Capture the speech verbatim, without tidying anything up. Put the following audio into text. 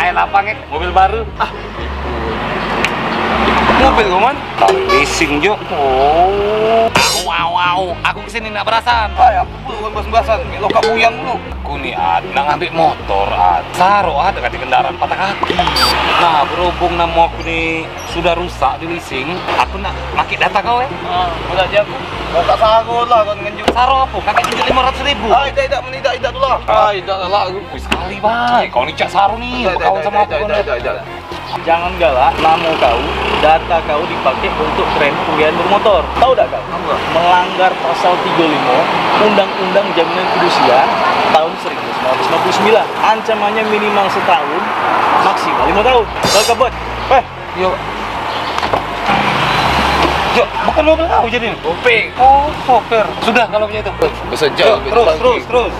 Ayo lapang, eh, mobil baru. Ah. Mobil kau, Man? Leasing, Jo. Oh. Au, au, au. Aku kesini nak berasan. Ay, aku pun bukan bas-basan. Lo kak buyang dulu. Aku ni, Ad, nak ngambil motor, Ad. Saro, Ad, kati kendaraan patah kaki. Nah, berhubung namo aku ni sudah rusak di leasing, aku nak pakai data kau, eh. Ah, udah jago. Kau tak saro lah, kau ngenjuk. Saro apa? Kakak tunjuk lima ratus ribu. Ah, idak, idak, men idak, idak tu lah. Ah, idak lah, aku. Wih, sekali baik. Kau ni cak saro ni, idak, idak, berkawan idak, sama idak, aku idak, ni. Idak, idak. Jangan galak, namo kau, data kau dipakai untuk keren pembiayaan bermotor. Tahu dak kau? Apa? Melanggar pasal tiga lima Undang-Undang Jaminan Fidusia tahun seribu sembilan ratus sembilan puluh sembilan. Ancamannya minimal setahun, maksimal lima tahun. Kau kebot. Eh, Yo. Yo, bukan mobil kau jadi ni. Kopek. Oh, sopir. Sudah kalau macam itu. Besejak. Yo, terus, terus, terus.